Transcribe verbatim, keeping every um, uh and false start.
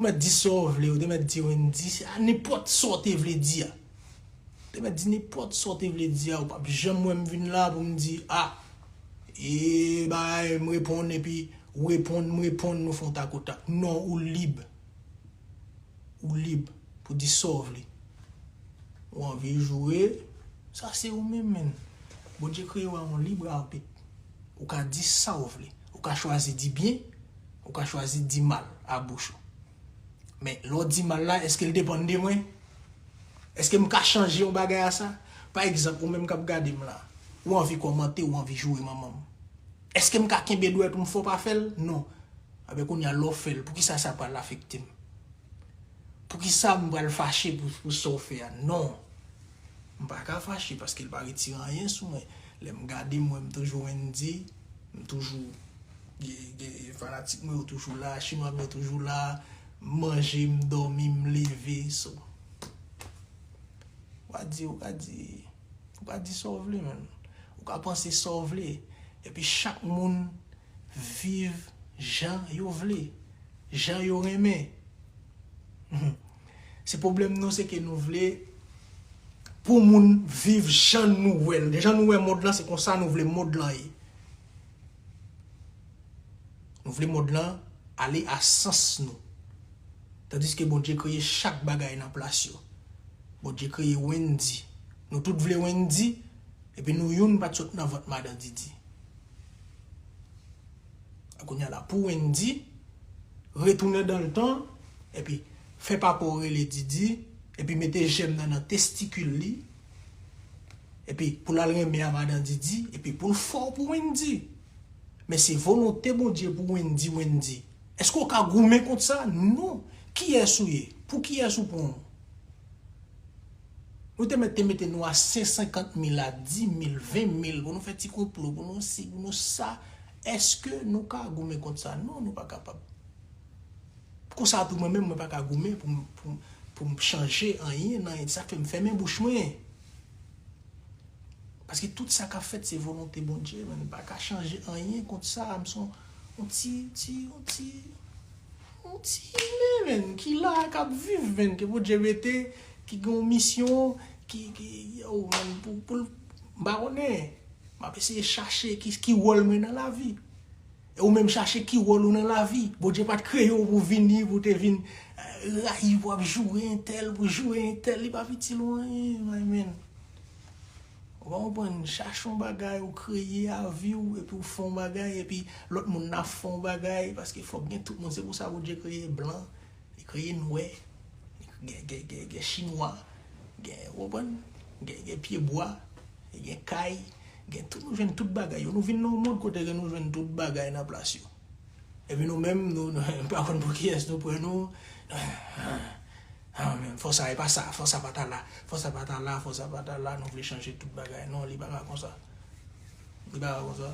Ou mèt di sa w vle, ou te mèt di Wendy, se a nenpòt sa w te vle di a. Ou te mèt di nenpòt sa w te vle di a, ou p ap janm wè m vin la pou m di, a, e, bay, m reponn, epi ou reponn, m reponn, nou fè yon takotak. Non, ou lib. Ou lib pou di sa w vle. Ou anvi joure, sa se ou menm, menn. Bondye kreye w a yon lib arbit. Ou ka di sa w vle. Ou ka chwazi di byen, ou ka chwazi di mal a bouch ou. Men, lè w di mal la, èske l depann de mwen? Èske m ka chanje yon bagay a sa? Pa egzanp, ou menm k ap gade m la, ou anvi kòmante, ou anvi joure manman m. Èske m ka kenbe dwèt ou m fè w pa fè l? Non. Anben, kounye a, lè w fè l, poukisa sa pral afekte m? Poukisa m pral fache pou, pou sa w fè a? Non. M pa ka fache paske l pa retire anyen sou mwen. Lè m gade m wè m toujou Wendy, m toujou gen, gen fanatik mwen yo toujou la, chinwa m yo toujou la, m manje, m dòmi, m leve, so. Ou ka di, ou ka di, ou ka di sa w vle, menn. Ou ka panse sa w vle. Epi chak moun viv jan yo vle, jan yo renmen. Se pwoblèm nou, se ke nou vle pou moun viv jan nou wè l. Jan nou wè mond lan, se konsa nou vle mond lan ye. Nou vle mond lan ale a sans nou. Tandiske Bondye kreye chak bagay nan plas yo. Bondye kreye Wendy. Nou tout vle Wendy, epi nou youn pa t sot nan vant madan Didi. A kounye a la, pou Wendy, retounen dan le tan, epi fè papa w rele Didi, epi mete jèm nan nan testikil li, epi pou l al renmen a madan Didi, epi pou l fò pou Wendy. Men se volonte Bondye pou Wendy, Wendy. Èske w ka goumen kont sa? Non. Kiyès ou ye? Pou kiyès ou pran w? Nou te mèt te mete nou a senk senkant mil, a di mil, ven mil, pou nou fè ti konplo, pou nou si, pou nou sa. Èske nou ka goumen kont sa? Non, nou pa kapab. Konsa tou, mwen menm, mwen pa ka goumen pou m, pou, m- pou m chanje anyen nan sa fè m fèmen bouch mwen. Paske tout sa k ap fèt, se volonte Bondye, men m pa ka chanje anyen kont sa. M se yon, yon ti, ti, yon ti, yon ti imen, men, ki la, k ap viv, men, ke Bondye mete, ki gen yon misyon, ki, ki, yo, men, pou, pou l, m pa konnen. M ap eseye chache ki, ki wòl mwen nan lavi. E ou menm chache ki wòl ou nan lavi. Bondye pa t kreye w pou vini, pou te vin, eh, rayi, pou ap joure entèl, pou joure entèl. Li pa itil ou anyen, my man. Ou pa konprann? Chache yon bagay, ou kreye a vi w, epi ou fè yon bagay, epi lòt moun nan fè yon bagay, paske fòk gen tout moun. Se pou sa Bondye kreye blan, li kreye nwè, gen, gen, gen, gen chinwa, gen, ou konprann? Gen, gen pyebwa, gen kay, gen tout, nou jwenn tout bagay yo. Nou vin nan yon mond kote ke nou jwenn tout bagay nan plas yo. Epi nou menm, nou, nou pa konn pou kiyès nou pran nou. Ah, men, fò sa, e pa sa, fò sa pa ta la, fò sa pa ta la, fò sa pa ta la, nou vle chanje tout bagay. Non, li pa ka konsa. Li pa ka konsa.